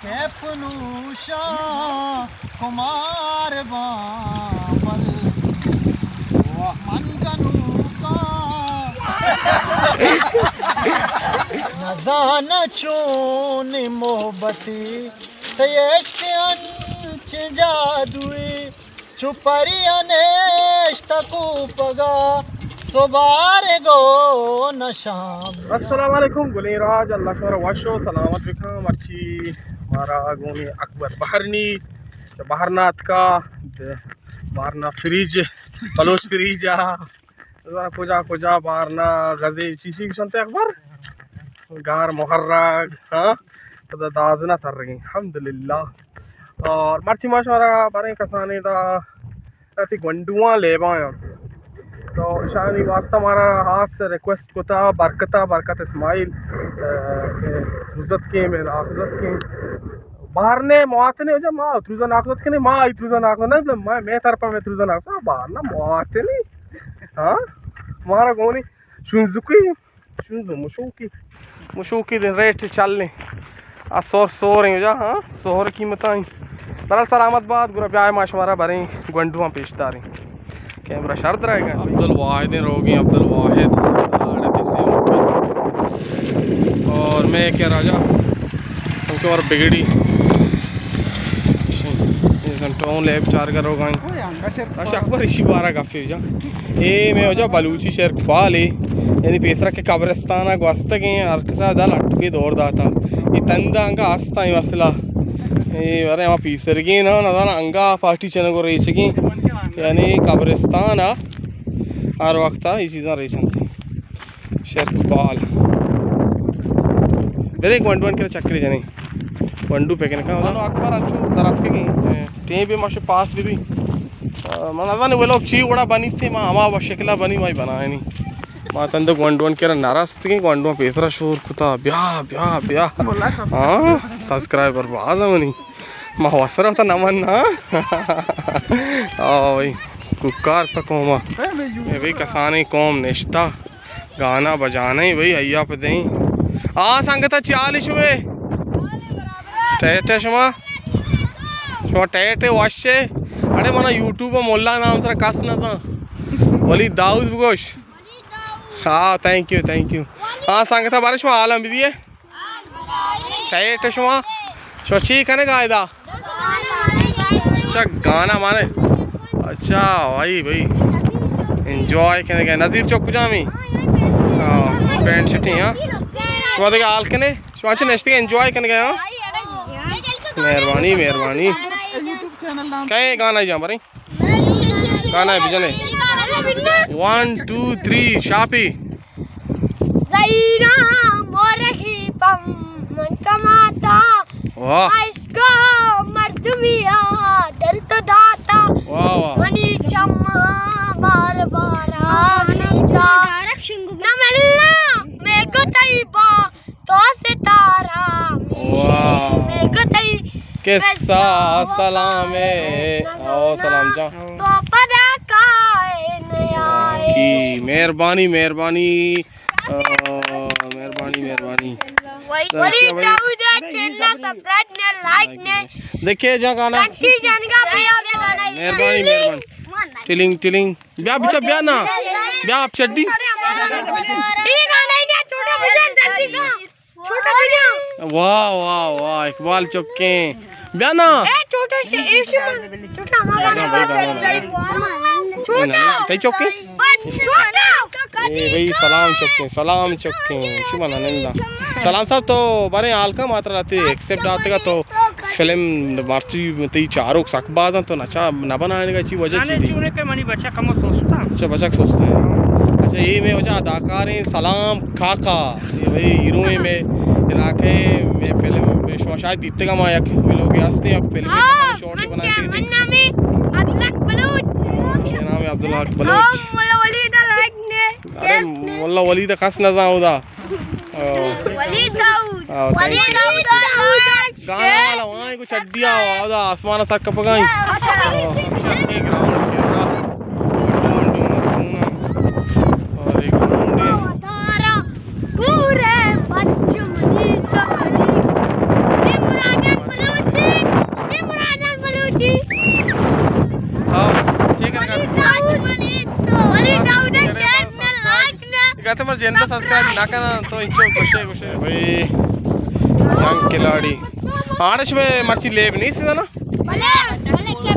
کیف نوشاں کمار باں، بل من گنوکاں۔ نزاناں چون محبتی، تئی عشق انچیں جادوئی، چو پریان اشتہ کوپگا، سبارگو نشام۔ السلام علیکم گلیں راج، اللہ شمارا وش و سلامت بکن۔ مرچی مارا گونی اکبر بحرنی، چہ بحرنا اتکا، بحرنا فریج، بلوچ فریج آ۔ نزاناں کجا کجا بارنا گزے چیشی گشنت اخبار، گار مہرگ، ہاں، پدا دازنا ترگیں، الحمدللہ۔ اور مرچی ما شمارا باریں کسانیں دا اتی گونڈواں لیباں۔ تو اشانی واسطہ مارا خاص ریکویسٹ کتا برکتا، برکت اسماعیل، اے، اے، عزت کے میں، عزت کے بارنے مواتنے ہو جا، ما تروزا ناکوزت کنے، ما ای تروزا ناکوزت نہ، ما، میں طرفا میں تروزا ناکوزت، بارنا مواتنے۔ ہاں، مارا گونی شونزکی، شونزو مشوکی، مشوکی دے ریٹ چلنے۔ آ سور سور ہیں جا، ہاں، سور قیمت آئیں۔ برحال سلامت بات، گرا بیائے ما شمارا بریں گونڈواں پیش داریں۔ کیمرہ شر درائے گا۔ عبدالواحد ہیں، روگیں عبدالواحد۔ اور میں کیا راجا، ہم کیا اور بگڑی۔ یہ سن ٹون لیب چار کر روگائیں۔ اچھا، اکبر اشی بارہ گپ جا۔ اے میں وجہ بلوچی شعر کپال اے، یعنی پیسرا کہ قبرستان ءَ گوستگیں، ہر کسا دل اٹکے دور داتا۔ اے تندا انگا ہستا اے مسئلہ۔ اے ورے ہما پیسرگیں نا، نزانا انگا پارٹی چنگو ریچگیں۔ یعنی قبرستان ءَ ہر وقت اے چیزاں ریچنت۔ شعر کپال۔ برے گونڈوان کرا چکرے جنیں۔ گونڈو پکنک ءَ۔ اکبر انچو دراتکگیں۔ ٹیم بی ماشے پاس بی بی۔ آ، من نزاناں ویلوگ چی وڑا بنیت، ما ہما و شکلا بنی مائی بنائینی۔ ما تند گونڈوان کرا نرستگیں، گونڈوان پیسرا شور کتا، بیا، بیا، بیا۔ ہاں، سبسکرائبر باز منی۔ ما وسرا تا نمن نا۔ آ بھائی، کوکار تا قوما۔ اے بھائی کسانیں قوم نشتا۔ گانا بجانئے بھئی، ایا پہ دئیں۔ آ سنگتا، چی حال شمے؟ ٹیٹ ئے شما؟ شما ٹیٹ ئے، وش ئے؟ اڑے منا یوٹیوب ءَ ملا نام سرا کس نزان۔ ولید داؤد بگوش۔ ہاں، تھینک یو، تھینک یو۔ آ سنگتا، بارے شما حالاں بدیے۔ ٹیٹ ئے شما؟ شما چی کنگا ادا؟ اچھا، گانا مانے۔ اچھا، بھائی، بھائی۔ انجوائے کنگا۔ نذیر چوک کجامی؟ ہاں، پینٹ شٹی، ہاں۔ شما دیگہ حال کنے؟ شما چہ نشتگے انجوائے کنگا، ہاں؟ مہربانی، مہربانی۔ کئے گانا جان بریں؟ گانا بجنے۔ ون، ٹو، تھری، شاپی۔ زہیراں مورگی پم من کماتا۔ واہ۔ عشق ءِ مردمی ءَ دل تو داتا۔ واہ، واہ۔ منی چماں بار بار آ منی جا۔ نہ ملنا میں کو تئی با تو ستارہ۔ واہ۔ میں کو تئی قصہ سلام ہے۔ او سلام جان۔ تو پدا کائے نہ آئے۔ جی، مہربانی، مہربانی۔ آ، مہربانی، مہربانی۔ ولید داؤد ءِ چینل ءَ سبسکرائب نے، لائک نے۔ دیکھے جا گانا۔ گھنٹی جنگا پہ۔ مہربانی، مہربانی۔ Telling, telling. بیا بچا، بیا نا۔ بیا آپ چڈی۔ ٹھیک ہے، نہیں، نہیں، چھوٹا بچا، جلدی کا۔ چھوٹا بچا۔ واہ، واہ، واہ، اقبال چکیں۔ بیا نا۔ اے چھوٹا سے، اے سے، چھوٹا ہمارا۔ بھائی، گانا بھائی۔ چھوٹا۔ تئی چکیں؟ چھوٹا۔ اے بھائی، سلام چکیں، سلام چکیں۔ شما نندا۔ سلام صاحب، تو بارے حال کا ماترا تے ایکسپٹ داتگا تو فلم مرچی تئی چاروک سک باز انت، تو نچا نہ بنائینگا چی وجہ چی گانے دی؟ چونے کہ منی بچہ کمو سستا۔ اچھا، بچک سستا ہے۔ اچھا، یہ میں وجہ اداکار ہیں سلام کاکا، یہ بھائی ہیرو ہیں میں علاقے میں فلم میں شما شاید دیتے گا، ما یک ویلوگ ہستے، یک فلم ہاں، شارٹ من بنائے کیا؟ تھے۔ من نام ہے عبدالحق بلوچ۔ یہ نام ہے عبدالحق بلوچ۔ ہاں، مولا ولید لائک نے۔ ارے مولا ولید کس نہ زان ادا۔ او۔ ولید داؤد۔ او، ولید داؤد۔ گانا والا وہاں کو چڈیا، او، ادا آسمان سر کپگائیں۔ اچھا۔ او، شکی گراؤنڈ کے اندر۔ اور ایک گراؤنڈ ہے۔ پورے بچ منی تکلیف۔ یہ مراجعت چینل سبسکرائب نہ کناں تو انچو گوشے گوشے۔ بھائی، ینگ کھلاڑی۔ آڑش میں مرچی لیب نہیں سیدا نا؟ بلے، بلے، کیا؟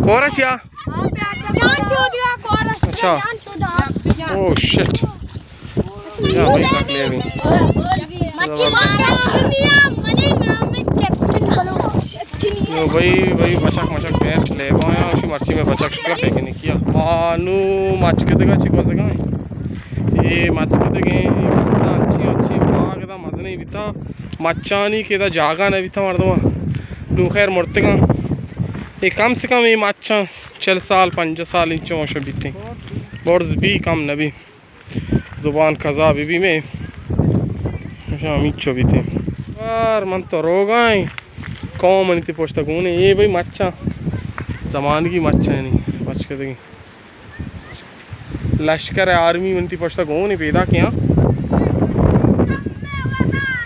کورا چیا؟ جان چودیا، کورا، اچھا۔ جان چودا۔ او شٹ۔ یا بھائی، سک لیب ہی۔ مچھی مارا دنیا، منی نام ہے کیپٹن بلوچ۔ نو بھائی، بھائی، بچک، مچک بیٹھ لیباں، اشی مرچی میں بچک شکر پکنکی ءَ۔ آ، نو مچ کتگا چی گوزگا؟ اے مچ کتگیں، اے مچاں اچھی، اچھی باغ دا مزنیں بیتا، مچانی کہ دا جاگہ نہ بیتا مردماں۔ نو خیر مرتگاں۔ اے کم سے کم اے مچاں چل سال، پنجاہ سال انچو شو بیتیں۔ برز بی کم نہ بی۔ زبان قضا بہ بی میں۔ ہمیچو بیتیں۔ یار من تو روگائیں۔ قوم منی تی پشتا گونے۔ اے بھئی مچاں۔ زمانگی مچاں یعنی۔ مچ کدگی۔ لشکر آرمی منی تی پشتا گونے پیدا کیاں۔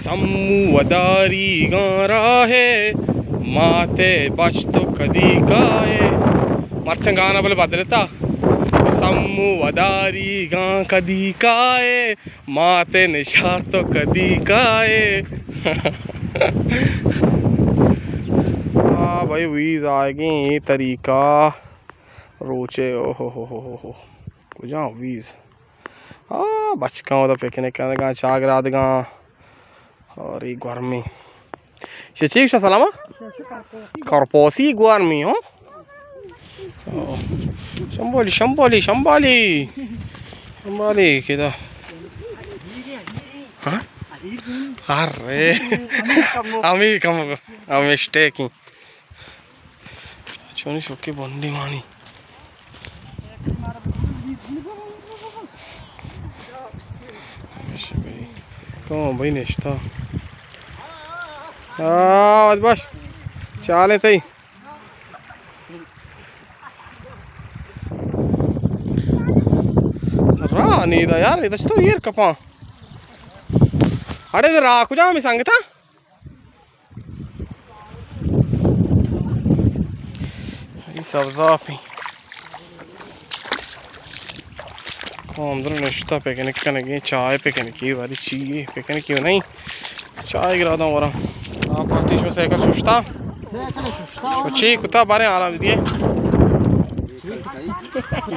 سمو وداری گاں راہ ہے، ماتے بچ تو کدی کائے۔ مرچاں گانا بلے بدلتا۔ سمو وداری گاں کدی کائے، ماتے نشار تو کدی کائے۔ آ بھائی ویز آئیگیں اے طریقہ روچے، او ہو ہو ہو ہو ہو۔ کجا ویز؟ آ بچکاں ودا پکنک کنگاں، چاہ گرادگاں۔ اور اے گورمی۔ چے چیز شا سلامہ؟ کرپاسی گورمی، ہو؟ او۔ شمبالی، شمبالی، شمبالی۔ شمبالی، کدا؟ ہاں؟ ارے۔ ہمیں کم، ہمیں اسٹیکنگ۔ چونی شوکے بندی مانی۔ تو بھائی نشتا۔ آ، بس۔ چالے تئی۔ راہ نیدا یار، ادا تو ایر کپاں۔ اڑے راہ کجا ہمیں سنگتا؟ اے سبز آپیں۔ قوم در نشتہ پکنک کنگی، چائے پکنکی، واری چی پکنکی نہیں۔ چائے گراداں وراں۔ آ پارٹی شو سائیکل ششتا۔ سائیکل ششتا۔ و چی کتا بارے آرام دیے۔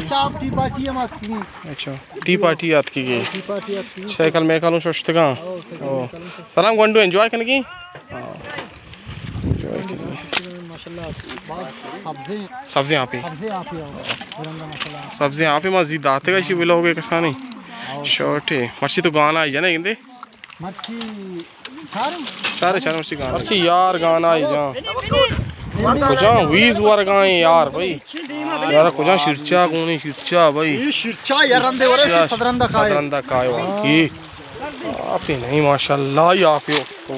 چاپ ٹی پارٹی ہم آتی۔ اچھا۔ ٹی پارٹی آتکی گئی۔ ٹی پارٹی آتکی۔ سائیکل میکل ششتگاں۔ او، سائیکل او۔ میکل ششتگاں۔ سلام گونڈو، انجوائے کنگی؟ ہاں۔ انجوائے کنگی۔ ماشاءاللہ، باز سبزیں۔ سبزیں آپی۔ سبزیں آپی، ہاں۔ رنگ ماشاءاللہ۔ سبزیں آپی ما زی داتگا شی بلوگے کسانی۔ ہاں۔ شوٹے۔ مرچی تو گانا آئی جنے گندے؟ مرچی چارے؟ چارے، چارے مرچی گانا۔ مرچی یار گانا آئی جان۔ کجا ویز ورگائیں یار بھائی۔ یار کجا شیرچا گونی شیرچا بھائی۔ اے شیرچا یار رندے ورے شیرچا صدرندہ کائے۔ صدرندہ کائے واقعی۔ آپی نہیں ماشاءاللہ، یہ آپی اوفو۔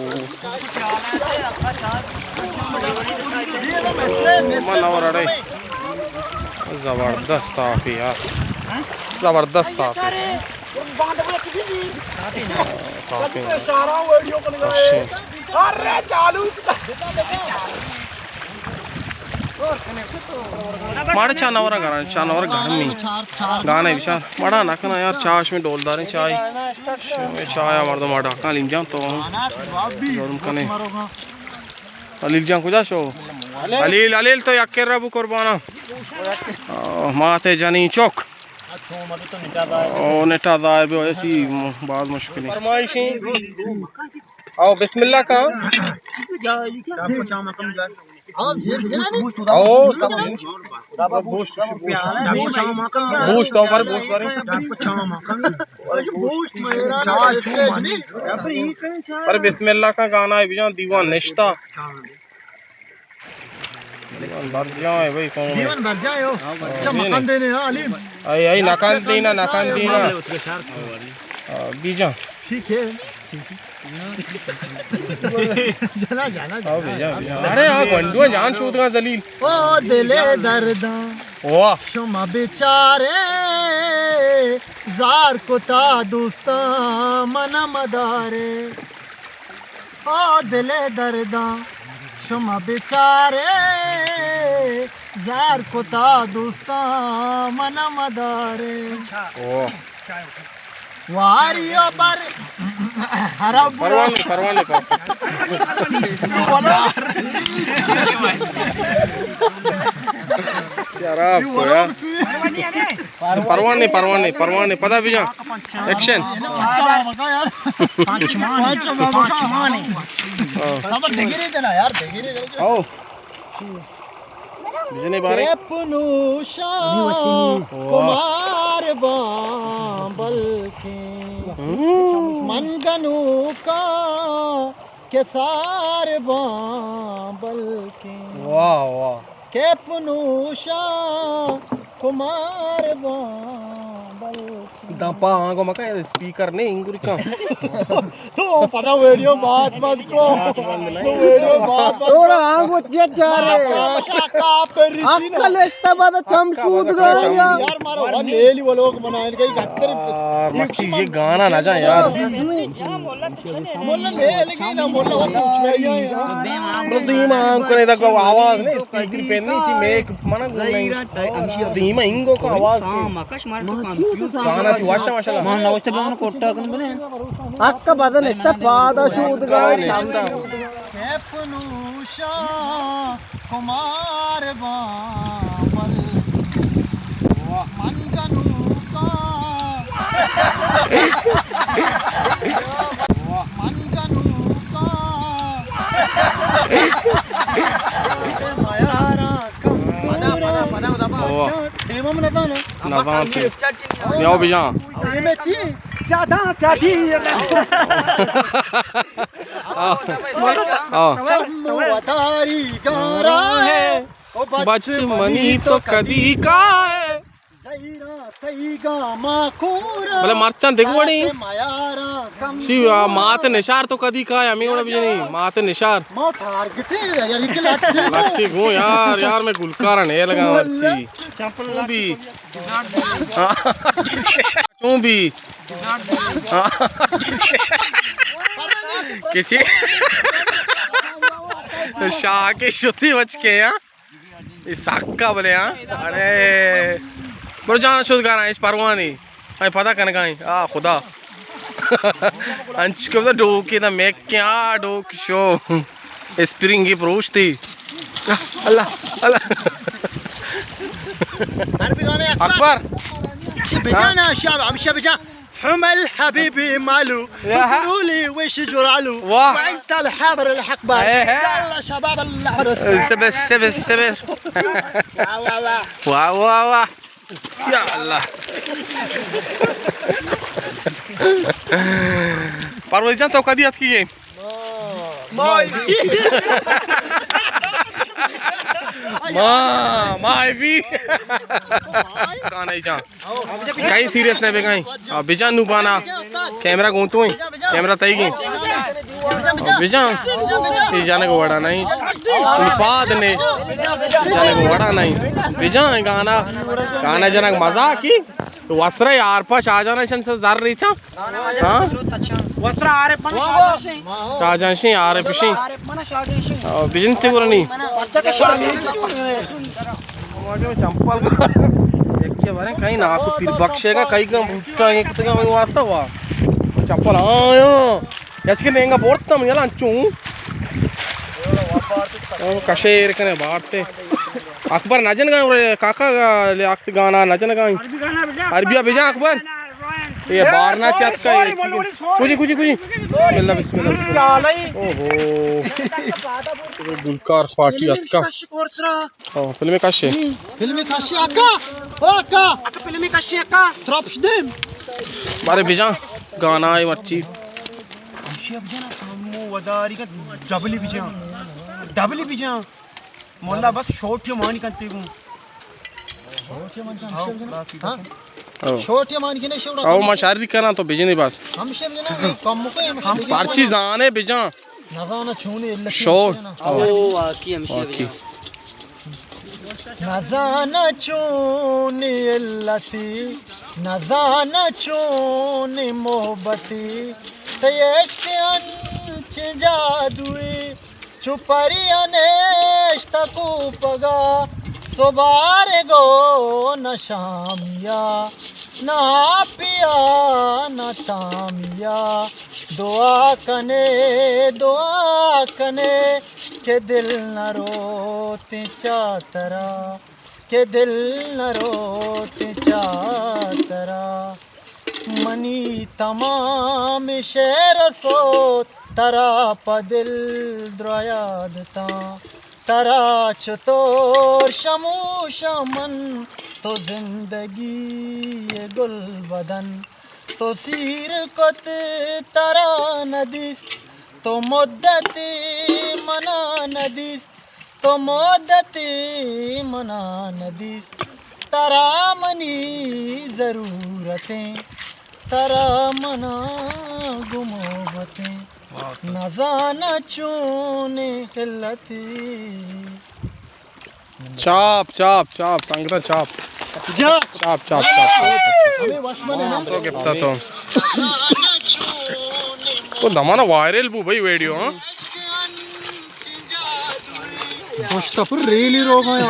من اور اڑے۔ زبردست آپی یار۔ زبردست آپی۔ صافی۔ ماڑے چا نورا گران، چا نورا گرمی۔ گانے بچار۔ ماڑا نہ کنا یار، چاش میں ڈولداریں چائے۔ چایا مردم ماڑا کان لینجان تو۔ ظلم کنے۔ علیل جان کجا شو؟ علیل، علیل تو یک کرا بو قربانا۔ آہ، ماتے جنی چوک۔ او نٹا دائے بو ایسی باز مشکل ہے۔ فرمائشی۔ او بسم اللہ کا۔ او گوشت، گوشت۔ گوشت تو پر گوشت پر۔ پر بسم اللہ کا گانا ہے بجان دیوان نشتا۔ دیوان برجاہ ہے بھائی، کون ہے؟ دیوان برجاہ ہے، ہو۔ اچھا، مکان دینے، ہاں، علیم۔ آئی، آئی، نکان دینا، نکان دینا۔ ہاں، بیجاں۔ ٹھیک ہے۔ جانا، جانا، آؤ، جانا۔ بیجاں، بیجاں۔ ارے، ہاں، گونڈو جان شودگا ذلیل۔ او دل درداں۔ واہ۔ شما بیچارے، زار کتا دوستاں، من مدارے۔ او دل درداں، شما بیچارے، زار کتا دوستاں، من مدارے۔ واہ۔ واری بر ہر پروانے، پروانے، پروانے۔ شراب کو یار۔ پروانے، پروانے، پروانے، پدا بجا۔ ایکشن۔ پنچمان، پنچمان۔ ہاں۔ او۔ بجنے بارے۔ کیپ نوشاں واہ۔ کمار باں بلکیں۔ ہوں۔ من گنوکاں کسار باں بلکیں۔ واہ، واہ۔ کیپ نوشاں کمار باں بلکیں۔ داں پا آنگو مکن، اسپیکر نے انگری کن۔ تو پدا ویڈیو بات بند کو۔ تو ویڈیو بات بند کو۔ توڑا آنگو چے چارے۔ شاکا پر رشی نا۔ عقل اشتا بعد چم چود گیا۔ یار مارا وہ نیلی وہ لوگ بنائیں گئی گتر۔ یار مشتی یہ گانا نہ جا یار۔ مولا لے لگی نا، مولا وہ تو اچھائی ہے۔ تو دیم آن کنے تک آواز نہیں، اسپیکر پہ نہیں، چی میک منا گون نہیں۔ دیم انگو کا آواز نہیں۔ گانا تھی واشا واشا۔ من نوشتہ بمن کوٹا کن بنے۔ اکا بدن اشتا پادا شود گا۔ کیپ نوشاں کمار باں بلکیں۔ من گنوکاں۔ من گنوکاں۔ پدا، پدا، پدا، پدا۔ واہ۔ ٹیم ہم نہ تھا نا۔ نہ تھا۔ یو بجان۔ ٹیم چی؟ سادہ، سادی۔ آہ۔ آہ۔ چم وتاری گارا ہے۔ او بچ منی تو کدی کا ہے؟ زہیرا تئی گاما کورا۔ بلے مرچاں دگہ وڑیں۔ میارا کم شی، آ، مات نشار تو کدی کا ہے؟ ہمیں وڑا بجنی۔ مات نشار۔ ما ٹارگٹ ہے، یار، یہ لٹی۔ لٹی گوں یار، یار، میں گلکارا نہیں لگا مرچی۔ چمپل بھی۔ ہاں۔ چون بھی؟ ہاں۔ کچی؟ شاہ کے شتی بچ کے، ہاں؟ یہ سکا بلے، ہاں؟ ارے۔ برو جان شد گارا، اس پروانی۔ اے پدا کنگائیں۔ آ خدا۔ انچ کو ڈوکی دا میک کے، آ ڈوک شو۔ اسپرنگی پروشتی۔ اللہ، اللہ۔ اکبر۔ شی بجانا، شاب، ہم شی بجا۔ حمل حبیبی مالو، یا۔ بکرولي وش جرالو، واہ۔ وانت الحبر الاحبر، اے ہے۔ يلا شباب الاحبر۔ سبس، سبس، سبس۔ واہ، واہ، واہ۔ واہ، واہ، واہ۔ یا اللہ۔ پرویز جان، تو کدی اتکی گئے؟ مائی بی۔ ماں، مائی بی۔ کانائی جان۔ کئی سیریس نہ بگائیں۔ آ، بجان نو بانا۔ کیمرہ گون تو ہیں۔ کیمرہ تئی گیں۔ آ، بجان۔ یہ جانے کو وڑا نہیں۔ ان پاد نے۔ جانے کو وڑا نہیں۔ بجان گانا۔ گانا جنک مزاقی۔ تو وسرے یار پا شاہ جانا شن سے زر ریچا۔ ہاں؟ وسرا عارف من شاہ جان شیں۔ شاہ جان شیں، عارف شیں۔ عارف من شاہ جان شیں۔ آ، بجن تے گرنی۔ پرچہ کہ شاہ جان شیں۔ چمپل۔ ایک کے بارے کہیں ناکو پیر بخشے گا، کہیں گم بوٹا، ایک تو گم واسطہ وا۔ چمپل آیا۔ یچ کے نینگا بورتا من یلا چوں۔ او کشیر کنے بارتے۔ اکبر نجن گا، اور کاکا گا، لے آکت گانا نجن گا۔ عربی بجا اکبر۔ یہ بارنا چت کا یہ۔ کجی، کجی، کجی۔ بسم اللہ، بسم اللہ، بسم اللہ۔ اوہو۔ گلکار پارٹی اتکا۔ ہاں، فلم کشے۔ فلم کشے اکا۔ او اکا۔ اکا فلم کشے اکا۔ ترپش دیم۔ مارے بجان گانا ہے مرچی۔ ہمشی اب جانا سامو وداری کا ڈبلی بجان۔ ڈبلی بجان۔ مولا بس شوٹ یہ مانی کنتے گوں۔ شوٹ یہ مانی کنتے گوں۔ ہاں؟ او۔ شوٹ یہ مانی کنے شوڑا۔ او ما شاری کنا تو بجنی بس۔ ہمشی بجنا کم کو ہمشی۔ پرچی زانے بجان۔ نزاناں چونیں علتی شور۔ او واقعی ہمشی واقعی۔ نزاناں چونیں علتی، نزاناں چونیں محبتی، تئی عشق انچیں جادوئی، چو پریاں نشتہ کوپگا، سبارگو نہ شامیا، نہ آپیا، نہ تامیا۔ دعا کنے، دعا کنے کہ دل نہ روتیں چہ ترا، کہ دل نہ روتیں چہ ترا۔ منی تمام شعر ءُ سوت ترا پہ دل درا یاد اتاں۔ ترا چطور شموشاں من، تو زندگی ءِ گل بدن۔ تو سیر کت ترا ندیست، تو مدتی منا ندیست۔ تو مدتی منا ندیست، ترا منی ضرورتیں، ترا منا گموبتیں، نزاناں چونیں علتی۔ چاپ، چاپ، چاپ، سنگتاں چاپ۔ چاپ، چاپ، چاپ، چاپ۔ تو گپتا تو۔ تو دمانا وائرل بو بھائی ویڈیو، ہاں؟ پشت پر ریلی روگا یا۔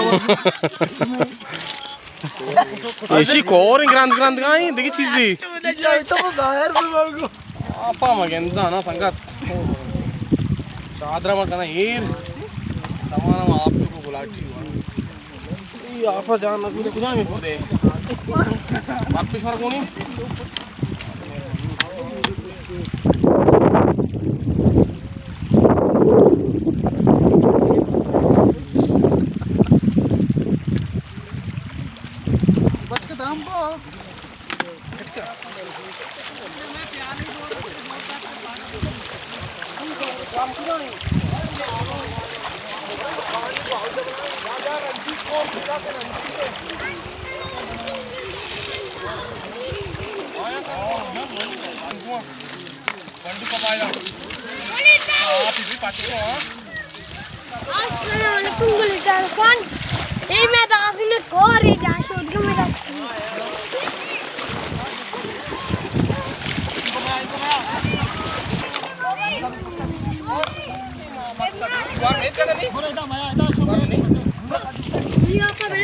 ایشی کور گراند گراند گائیں، دیگه چیزی۔ تو ظاہر بو۔ آپا مگندا نا سنگت۔ چادرا ما کنا ایر۔ تمام آپ کو گلاٹی۔ اے آپ جان نہ کجا میں پودے۔ بات پیش مار کونی۔ بچ کے دام با۔ السلام علیکم گلزار خان۔ اے میں دازی نے کور اے جا شود گم دا۔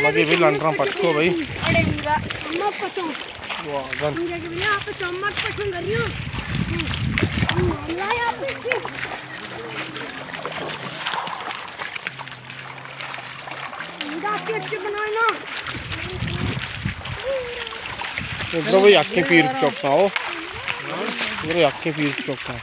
لگے بھی لنڈرا پٹکو بھائی۔ اڑے میرا امک پچوں۔ واہ، گن۔ میرا کہ بنا آپ چمک پچوں کر رہی ہوں۔ اللہ یا پچوں۔ ادھر بھائی اکیں پیر چوک تھا ہو۔ ادھر اکیں پیر چوک تھا۔